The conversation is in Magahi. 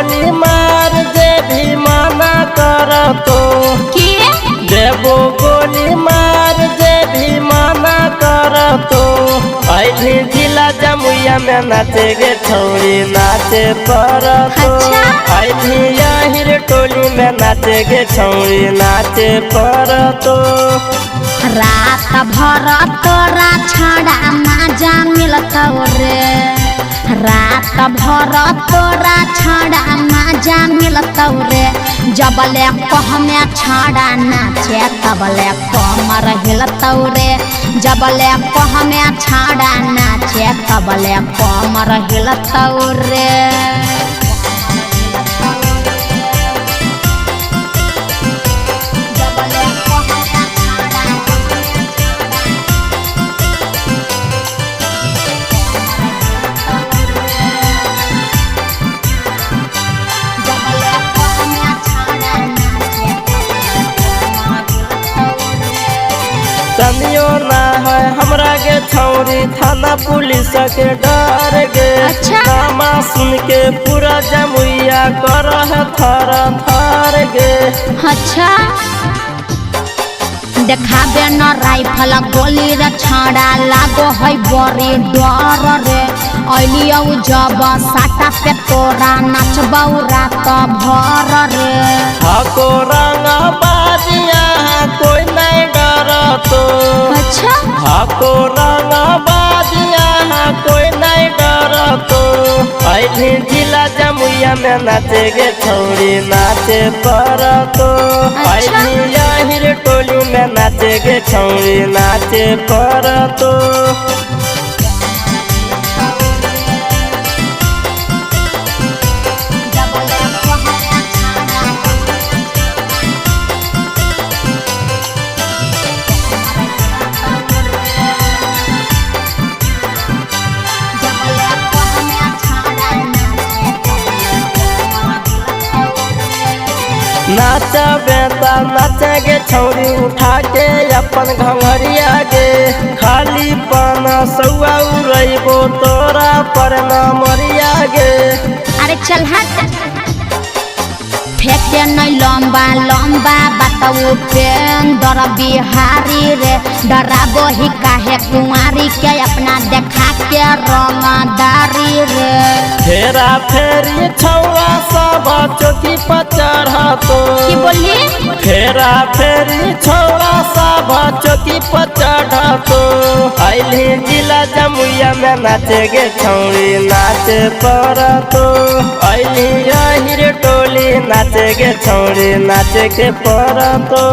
गोली मार जे भी मना करतो। की देबो गोली मार जे भी मना करतो। अइली जिला जमुइया में नाचे गे छौरी नाचे परतो। अच्छा। अइली यहिर टोली में नाचे गे छौरी नाचे परतो। रात भर तोरा छड़ा मजा मिलतौ रे। रात भर तोरा छड़ा मजा मिलतौ रे। जबले कहमे छड़ा नाचे तबले कमर हिलतौ रे। जबले कहमे छड़ा नाचे तबले कमर हिलतौ रे। जबले कहमे छड़ा जबले कहमे छड़ा नाचे तबले कमर हिलतौ रे। तनियो ना है हमरा के छौरी थाना पुलिस के डर गे। अच्छा। नामा सुन के पूरा जमुइया कर थर थर गे। अच्छा देखाबे न राइफल गोली रे छाड़ा लागो है बड़ी डर रे। अलियौ जब साटा पे तोरा नाचबौ रात भर रे। हको रंग बाजिया कोई नहीं डरतो। अच्छा। हको रंग बाजिया कोई नहीं डरतो। अइली जिला जमुइया में नाचे गे छौरी नाचे परतो। अच्छा। अइली यहिर टोली में नाचे गे छौरी नाचे परतो। जबले कहमे छाड़ा जबले कहमे छाड़ा नाचे तबले कमर हिलतौ रे। नाचबे त नाचे गे छौरी उठा के अपन घंघरिया गे। खाली पाना सौआ उड़ैबो तोरा पर न मरिया गे। अरे चल हट फेंके नहीं लंबा लंबा बताऊ पेंदर बिहारी रे। डराबो ही काहे कुंवारी के अपना देखा के रंगदारी रे। फेरा फेरी छौआ सब चौकी पर चढ़तो। की बोली? फेरा फेरी छौआ सब चौकी पर चढ़तो। अइली जिला जमुइया में नाचे गे छौरी नाचे परतो। अइली यहिर टोली नाचे गे छौरी नाचे के परतो।